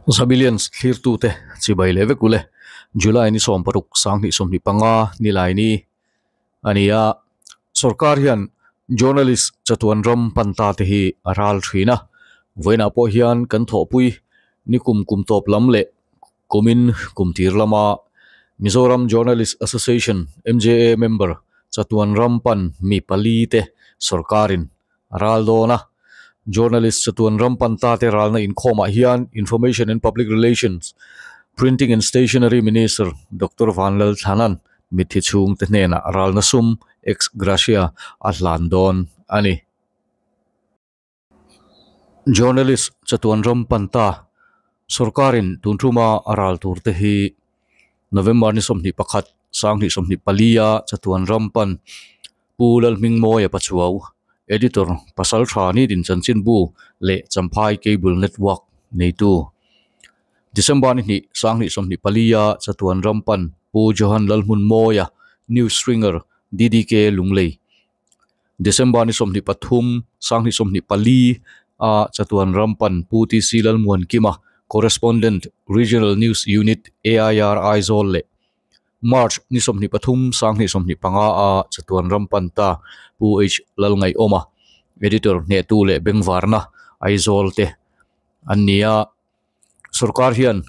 Zabilians thlirtute chibai leh vek ule. July ni 16 2025 nilaini a ni a. Sorkar hian journalist chatuan ram pan ta te hi a ral thin a. Vawiinah pawh hian kan thawhpui ni kum kum tawp lam leh kumin kum tir lama Mizoram Journalist Association, MJA, member chatuan ram pan mi pali te sorkarin a ral dawn a. Journalist chatuan ram pan ta te ralna inkhawmah hian Information and Public Relations, Printing and Stationery Minister Doctor Vanlal Thlanan mitthi chhungte hnenah ralna sum ex gratia a hlan dawn a ni. Journalist chatuan ram pan ta sorkarin tun thuma a ral tur te hi November ni 21, 2024 a chatuan ram pan Pu Lalhmingmawia Pachuau, Editor, Pasal Tha Nitin Chanchinbu leh Champhai Cable Network neitu. December ni hnih, 2024 a chatuan ram pan Pu Johan Lalhmunmawia, News Stringer, DDK Lunglei. December ni 23, 2024 a chatuan ram pan Pu TC Lalmuankima, Correspondent, Regional News Unit, AIR Aizawl leh March ni 23, 2025 a chatuan ram pan ta Pu H Lalngaihawma, Editor hnehtu leh bengvarna Aizawl te an ni a. Sorkar hian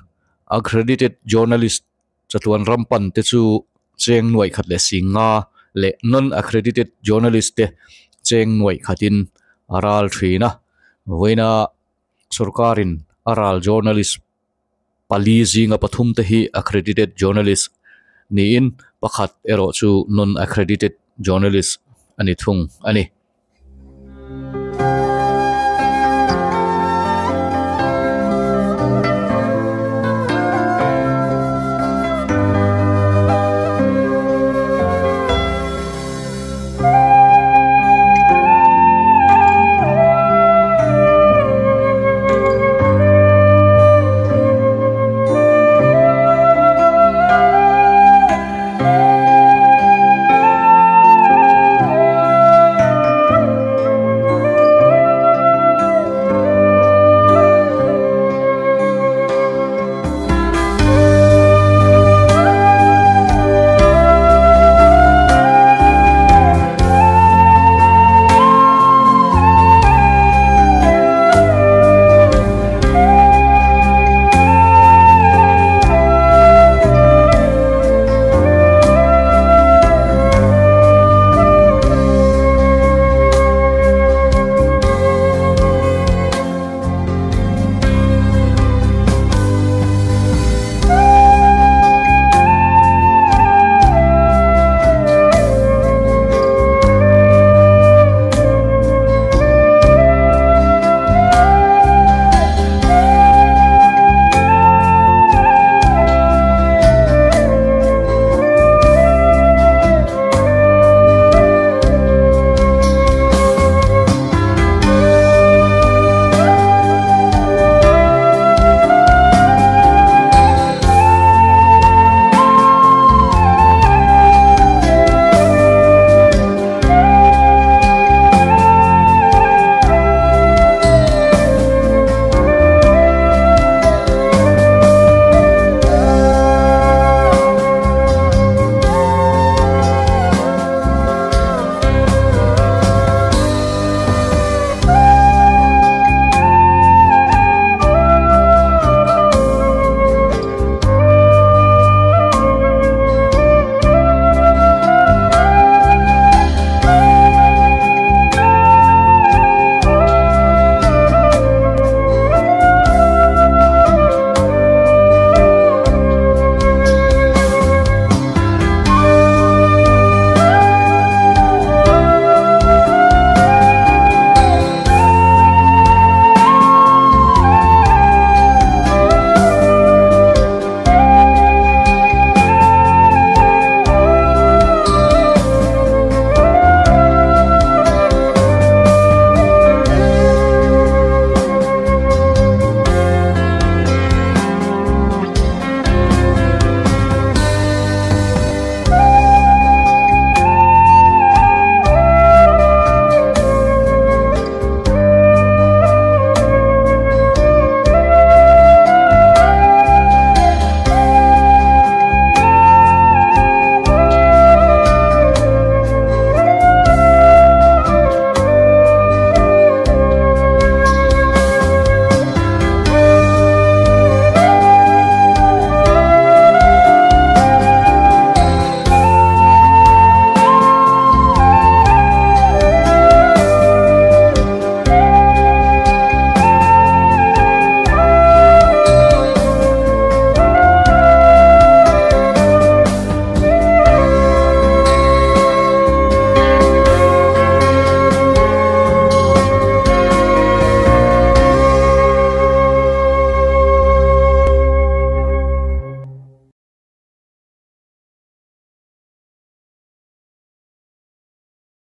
accredited journalist chatuan ram pan te chu cheng nuaih khat leh sing nga leh non-accredited journalist te cheng nuaih khatin a ral thin a. Vawiina sorkarin a ral journalist pali zinga pathum te hi accredited journalist niin pakhat erawh chu non-accredited journalist a ni thung a ni.